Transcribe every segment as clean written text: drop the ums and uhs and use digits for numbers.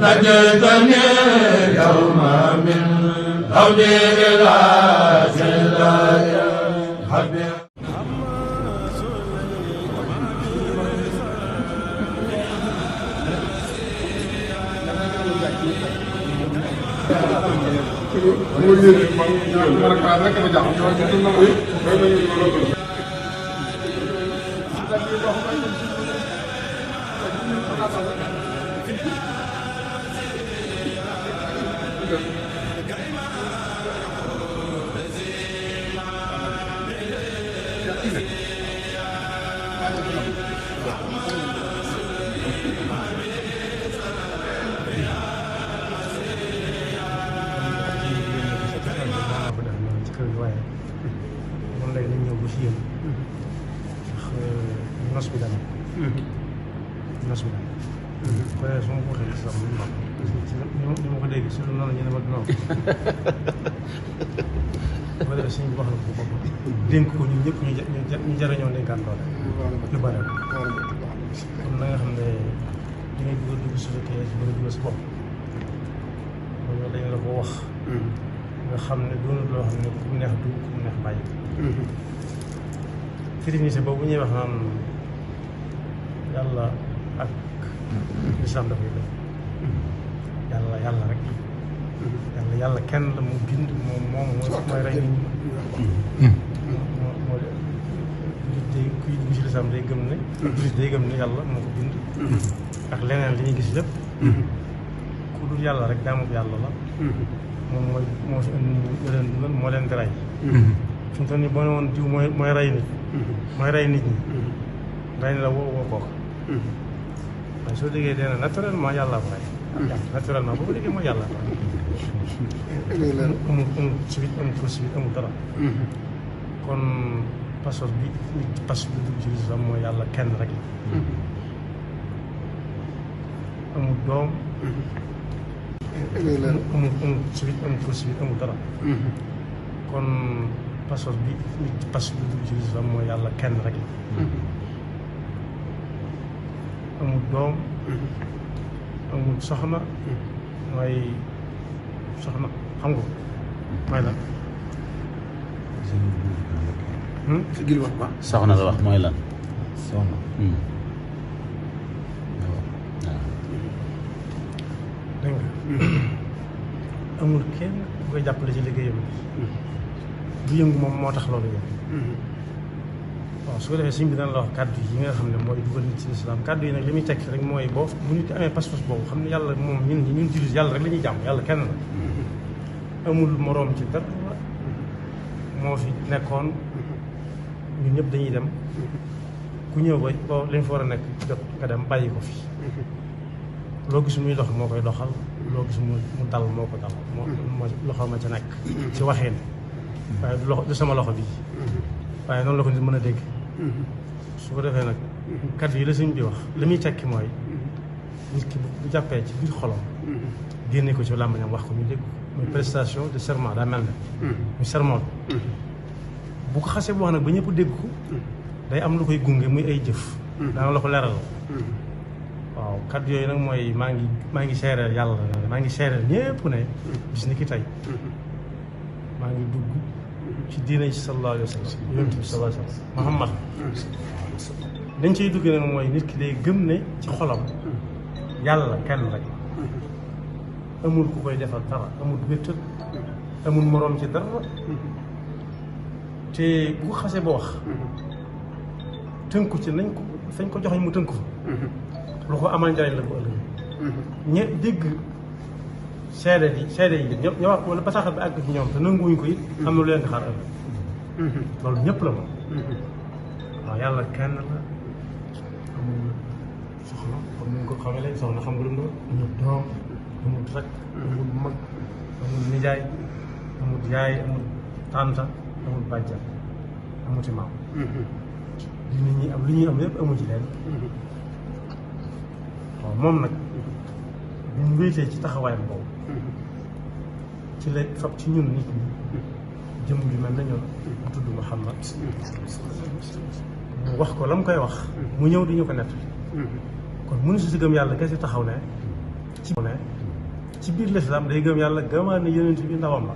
نجدني اليوم من هولي إلى سلاي حبيب nas bi daal su ma ko waxee sax ni ma ko dégg si lu noonu ñu ne ma noonu ba defee suñu wax na ko bopp dénk ko ñun ñëpp ñu jariñoo dénkaan doole lu bare kon na nga xam ne li ngay bëgg a dugg si fekkee si bëgg a dugg si bopp loolu dañ la ko wax nga xam ne doonul loo xam ne ku mu neex dugg ku mu neex bàyyi trinité boobu ñuy wax naan yàlla ak lislaam dafay def yàlla rek yàlla kenn la mu bind moom mooy rey nit ñi moo nit day kuy dugg ci lislaam day gëm ne jullit day gëm ne yàlla moo ko bind ak leneen li ñuy gis lépp ku dul yàlla rek jaamu yàlla la moom moo fi indi leen dundal moo leen di rey fi mu toll nii boo ne woon diw mooy rey nit ñi rey ni la woo kooku waaye soo déggee dee na naturellement yàlla ko rey naturellement boo ko déggee mooy yàlla ko rey amul suite amul poursuite amul dara kon passeport bi dugg ci lislaam mooy yàlla kenn rek amul doom amul suite amul poursuite amul dara kon passeport bi dugg ci lislaam mooy yàlla kenn rek amul doom amul soxna mooy soxna xam nga mooy lan si gil wax ba soxna la wax mooy lan soxna dégg nga amul kenn ku koy jàppale ci liggéeyam du yëngu moom moo tax loolu yëngu waaw su ko defee sëñ bi daan la wax kàddu yi nga xam ne mooy dugal nit ci lislaam kàddu yi nag li muy tekki rek mooy boo bu nit amee pas-pas boobu xam ne yàlla moom ñun jullit yàlla rek la ñuy jàmm yàlla kenn la amul moroom ci dara moo fi nekkoon ñun ñëpp dañuy dem ku ñëw ba boo lañ fa war a nekk jot nga dem bàyyi ko fi loo gis muy dox moo koy doxal loo gis mu dal moo ko dal moo loxo ma ca nekk ci waxeen waaye du sama loxo bii waaye noonu la ko nit mën a dégg su ko defee nag kàddu yi la sëñ bi wax li muy tekki mooy nit ki bu jàppee ci biir xolam génne ko ci làmbañam wax ko ñu dégg muy prestation de serment daa mel ne muy serment bu ko xasee bu wax nag ba ñëpp dégg ko day am lu koy gunge muy ay jëf daana la ko leeral waaw kàddu yooyu nag mooy maa ngi seereel yàlla maa ngi seereel ñépp ne bis ni ki tey maa ngi dugg ci diine ci sallallahu alayhi wa sallam yonent bi sallallahu alayhi wa sallam Muhammad dañ ciy dugg nag mooy nit ki day gëm ne ci xolam yàlla kenn rek amul ku koy defal dara amul wéttal amul moroom ci dara te bu ko xasee ba wax tënku ci nañ ko fañ ko joxeñ mu tënku fa lu ko amal njariñ la ko ëllëg ñe dégg seede yi ñëpp ñëwaat wala bataaxal bi àgg ci ñoom te nanguwuñ ko it am na lu leen di xaar ëllëg loolu ñëpp la moom waaw yàlla kenn la amul soxna comme ni nga ko xamee léegi soxna xam nga lu mu doon amul doom amul rak amul mag amul nijaay amul yaay amul tànta amul bàjjan amuti maam li nit ñi am li ñuy am yëpp amu ci leen waaw moom nag bu ñu wéetee ci taxawaayam boobu ci la fab ci ñun nit ñi jëm bi mel na ñoom mu tudd Muhammad mu wax ko la mu koy wax mu ñëw di ñu ko nett kon mënu si gëm yàlla kese taxaw ne ci biir lislaam day gëm yàlla gëmaat ne yonent bi ndawam la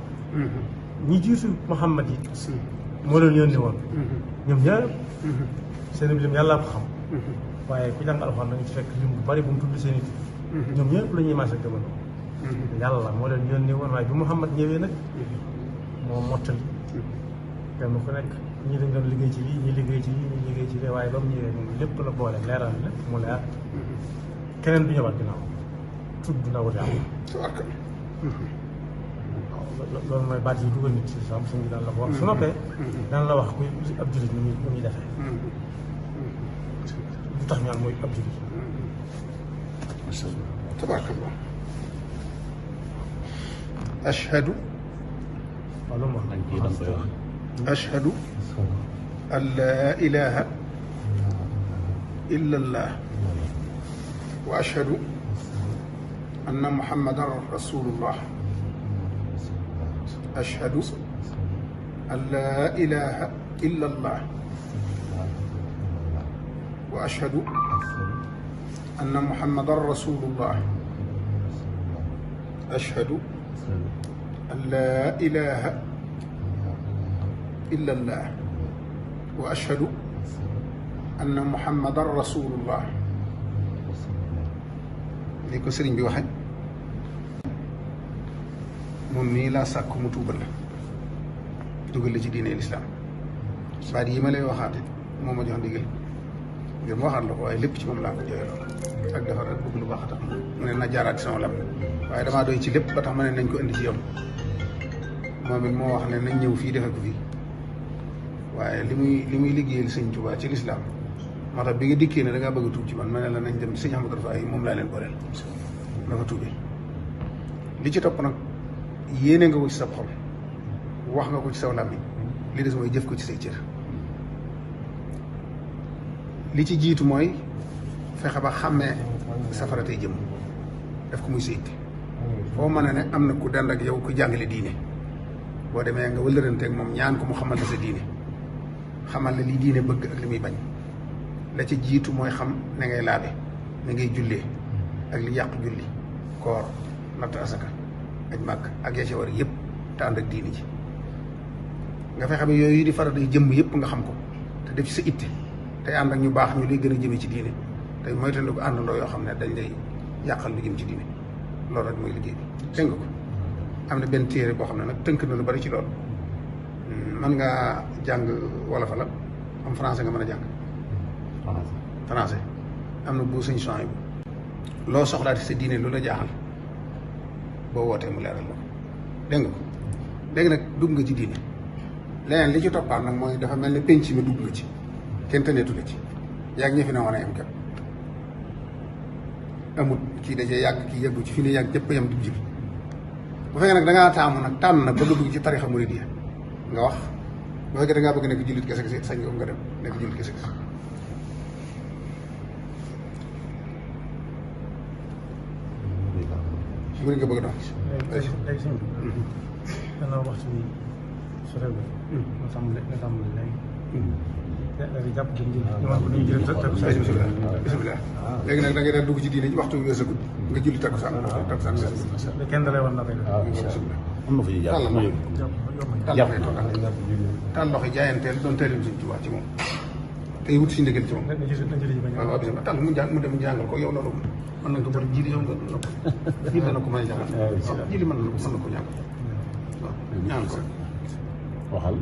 ñi jiitu Muhammad yi moo leen yónni woon ñoom ñëpp seen lim yàlla ko xam waaye ku jàng alxuraan da nga ci fekk lim bu bari bu mu tudd seen it ñoom ñëpp la ñuy maase gëmal yàlla moo leen yónni woon waaye bi Muhammad ñëwee nag moo mottali kenn ku nekk ñii dañ doon liggéey ci lii ñii liggéey ci lii ñii liggéey ci lii waaye ba mu ñëwee moom lépp la boole leeral lépp mu leer keneen du ñëwaat ginnaaw tudd ndawul yàlla loolu mooy baat yi dugal nit ci sam suñu daan la ko wax su noppee daan la wax kuy ab jullit ni muy defee lu tax ñaan mooy ab jullit tabarakallah ashhadu waaw loolu moom ashhadu an laa ilaha illa allah wa ashhadu anna muhammadan rasulullah ashhadu an laa ilaha illa allah wa ashhadu anna muhammadan rasulullah ashhadu an laa ilaha illa allah wa ashhadu anna muhammadan rasulullah li ko sëriñ bi waxe moom mii laa sàkku mu tuubal la dugal la ci diine lislaam baat yi ma lay waxaate moo ma jox ndigal ngir ma waxaat la ko waaye lépp ci moom laa ko jooyaloo ak defar ak bëgg lu baax a tax mu ne na jaaraat sama lam waaye damaa doy ci lépp ba tax ma ne nañ ko indi ci yow moom it moo wax ne nañ ñëw fii defe ko fii waaye li muy liggéeyal sëñ Tuubaa ci lislaam moo tax bi nga dikkee ne da ngaa bëgg a tuub ci man ma ne la nañ dem sëñ Ahmadou Rafaay moom laa leen booleel dafa tuubee li ci topp nag yéene nga ko ci sa xol wax nga ko ci saw làmmiñ li des mooy jëf ko ci say cër li ci jiitu mooy fexe ba xàmmee safara tey jëm def ko muy sa yitte foo mën a ne am na ku dend ak yow ku jàngale diine boo demee nga wëllëranteeg moom ñaan ko mu xamal la sa diine xamal la li diine bëgg ak li muy bañ la ci jiitu mooy xam ne ngay laabe ne ngay jullee ak li yàq julli koor natt asaka aj màkk ak ya ci war yëpp te ànd ak diine ji nga fexe ba yooyu di faral di jëmm yëpp nga xam ko te def ci sa itte tey ànd ak ñu baax ñu lay gën a jëmee ci diine tey moytandiku àndandoo yoo xam ne dañ lay yàqal lu jëm ci diine loolu rek mooy liggéey bi dégg nga ko am na benn téere boo xam ne nag tënk na lu bari ci loolu mën ngaa jàng wolof la am français nga mën a jàng français am na bu sëñ champs yi loo soxlaati sa diine lu la jaaxal boo wootee mu leeral la ko dégg nga ko léegi nag dugg nga ci diine leneen li ci toppaat nag mooy dafa mel ne penc mi dugg nga ci kenn tëneetu la ci yàgg ñi fi ne woon a yem képp amut kii dajee yàgg kii yàggu ci fi ne yàgg ñëpp yem dugg ji bu fekkee nag da ngaa taamu nag tànn nag bëgg a dugg ci tarixa muridiyya nga wax bu fekkee da ngaa bëgg nekk jullit kese kese sañ nga dem nekk jullit kese kese murid nga bëgg doon léegi sëñ bi danaa waxtu bi su réew nga tàmbali léegi léegi jàpp dañ jël bismillah léegi nag da ngay daal dugg ci diine waxtu bi weesagut nga julli takkusaan kenn dalay war na koy am na fu ñuy jàpp tàll loxo jaayanteel doon teelum suñ Tuubaa ci moom tey wut si ndigal ci moom waaw bismillah tàll mu dem jàngal ko yow loolu mën nañ ko bëri jiili yow nga nopp jiili dana ko mën a jàngal waaw jiili mën na ko jàngal waaw ñaan ko waxal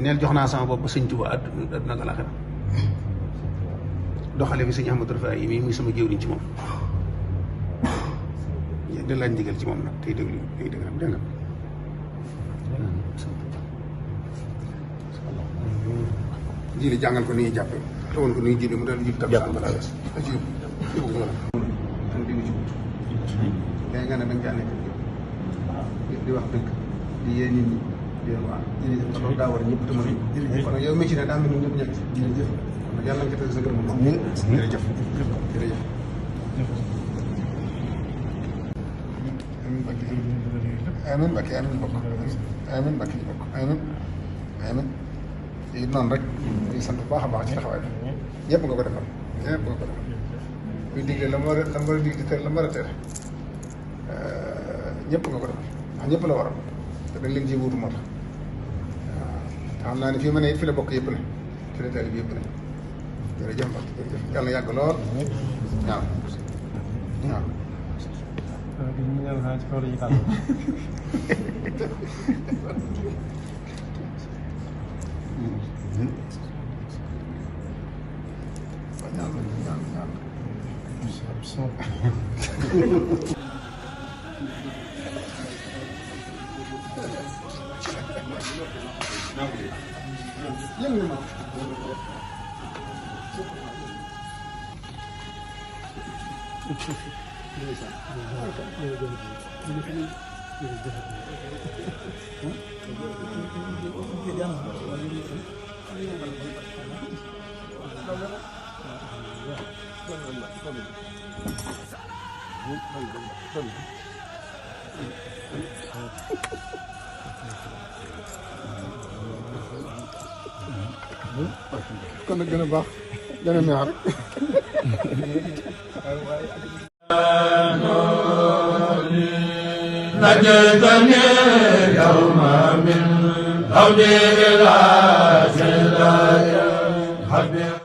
neel jox naa sama bopp sëñ Tuubaa àdduna ak àllaaxira doxale bi sëñ Ahmadou Rafaay yi mii muy sama jëwriñ ci moom da laaj ndigal ci moom nag tey déglu tey déglu dégg nga jili jàngal ko ni ñuy jàppe te woon ko ni ñuy jili mu dal jili takkusaan balaa des a ci yóbbu la tan dégg ci wut léegi nga ne da nga caa nekk di wax dëgg di yee nit ñi di wax jërëjëf loolu daa war a ñëpp te mën kon yow mi ci ne daa mel ni ñëpp ñett jërëjëf kon nag yàlla nga ci teg sa gërëm moom jërëjëf jërëjëf amiin Mbacke amiin bokk amiin Mbacke yi bokk amiin amiin yi noonu rek di sant bu baax a baax ci taxawaay bi ñëpp nga ko defal ñëpp nga ko defal kuy digle la mu war a dig di tere la mu war a tere ñëpp nga ko defal ndax ñëpp la waral te dañ leen ciy wuutu moo tax waaw xam naa ne fii ma ne it fi la bokk yëpp ne fi la taalib yëpp ne jërëjëf Mbacke jërëjëf yàlla yàgg lool waaw waaw. ñu ñaan xanaa ci kaw la ñuy tàll. kon nag gën a baax gën a neex rek. نجيتني اليوم من هول إلى شدائد